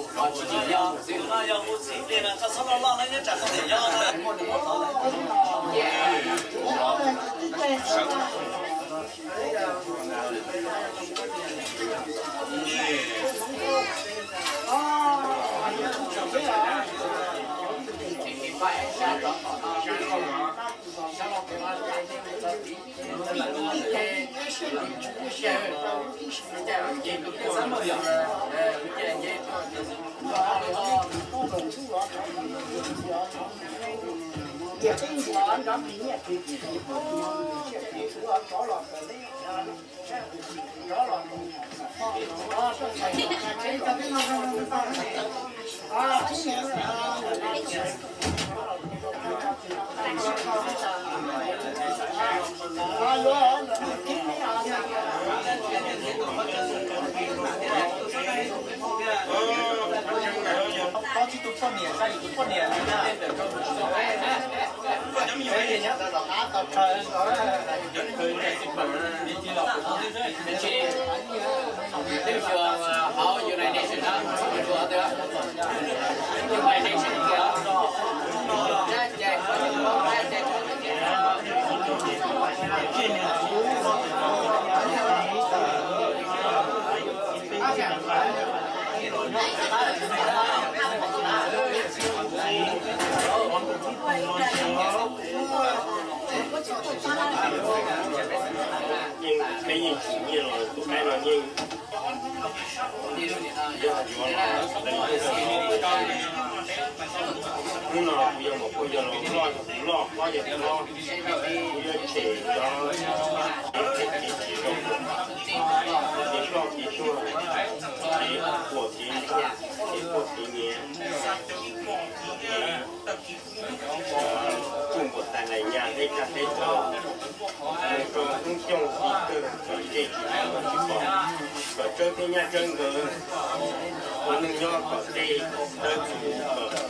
Muaj ib cov yawm txiv thiab niam tais thiab niam thiab txiv hauv tsev no na. Muaj niam thiab txiv hauv tsev no thiab cov tij cov viv na. Yog tsis muaj mas tsis los na. Yeej peb yeej tsis nyiaj los tus qaib no yeej yog yuav los. Hnub no kuv yog maum phooj ywg los loj, kuv loj hlob yog hlob, kuv yuav tshem cov txiv tsis zoo, txiv ploj txiv tuag, txiv quas txiv, txiv quaj txiv nyiav, txiv tsuj npuas tais lais nyas teb tag teb chaws, mus rau hnub coob tib kawg kom ntsej tsis muaj tsis pom, kom tsawb thiab nyab tsawb nkawd, ua neej nyob kom dej dawb txuv, kom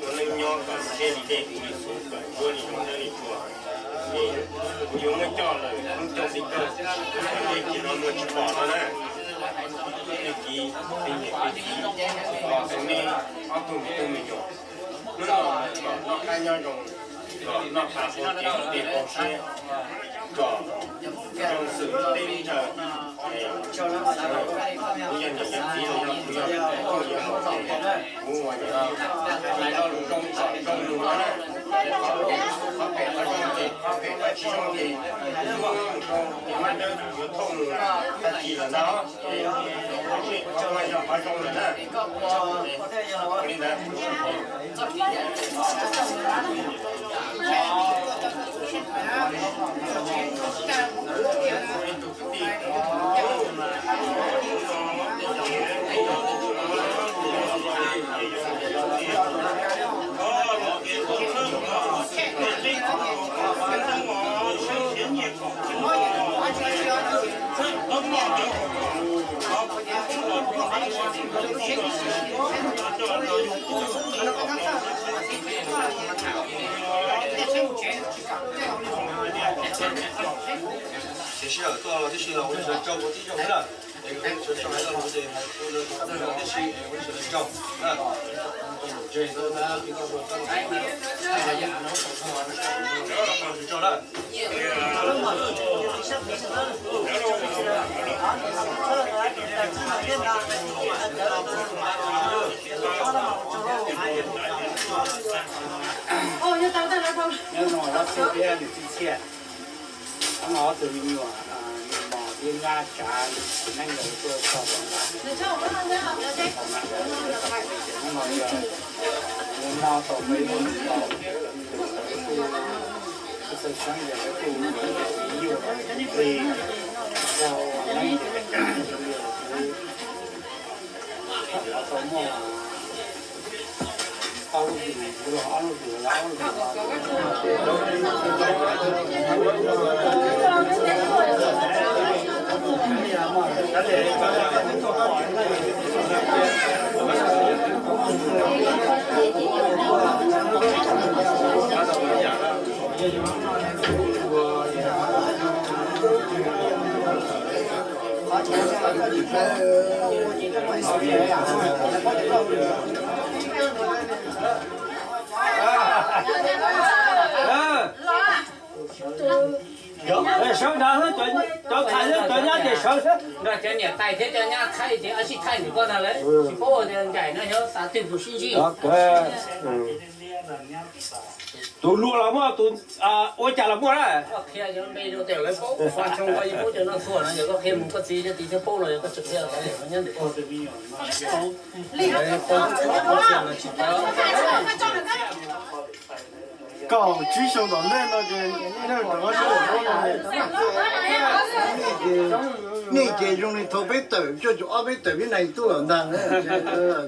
ua neej nyob kom ntsej li dej kuv li xub, kom ntsuab li zoo dawb li tsua. Es kuv yuav muab coj lawm hnub coob tib kawg kom ntsej tsis muaj tsis pom no na. Tij kiv, tij niam tij txiv, los tus me ob tug me tub me nyuam, hnub no kom noj qab nyob zoo, kom noj qab pab kev ua dej pab siab, kom zoo xws teb chaws. Kuv yog niam yog txiv los yog kuv yog phooj yog ywg, kuv ua niam hais lo lus zoo kom zoo mus no na. Qhov phem qhov zoo ces, qhov phem qhov tsis zoo ces, kuv mus rau niam mab dawb yuav thauj mus tag kis. Ces sij hawm tuaj los tib si los ua sawv daws tsaug ua tib zoo na. Es sawv daws tsaug hais los ces hais ua sawv daws tsaug na. Tsaug na. Nyob zoo ob txhiab peb hlis ib txhiab, hnub no ob tug me nyuam, Lis Mos thiab Nyab Tsav, txiv neej los tuaj txog tom ntej. Hnub no yog mus no tau peb hnub tau, lawv kuj txawj xeeb ces lawv kuj mus ua me nyuam plig rau neeb ces kuv tau muaj ob lub yus, kuv los ob lub yus, lawv ob lub yus. Sawv ntawd, cov thaij cov nyab ces sawv xwb. Nrog cov niam tais thiab cov nyab thaij ces ab sij thaij ntawm koj ntag lawm, tsis paub tias ncaim no xyov xav twg puas sib ntsib. Tus luag los muaj, tus ua cas los muaj na. Koj qhia cov npe rau tias lawv paub, ua tshoob koj yeej paub cov noj txhua no, yog koj qhia mus koj txiv cov txiv thiaj paub los yog koj tsis qhia los yog nyob ntawm koj. Kaum tsib xyoo tom ntej no ces nej rov qab sib paub no, nej ces zoo li thaum peb tawm cuaj caum ob peb tawm peb nais tuaj ntag,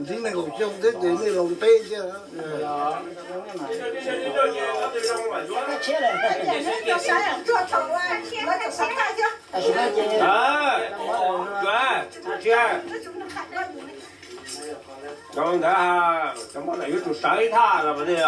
ntxiv nees nkaum xyoo thiab ces nej los peb thiab. Zoo ntawd, cov muam yuav tsum sawv ib thaj los mas.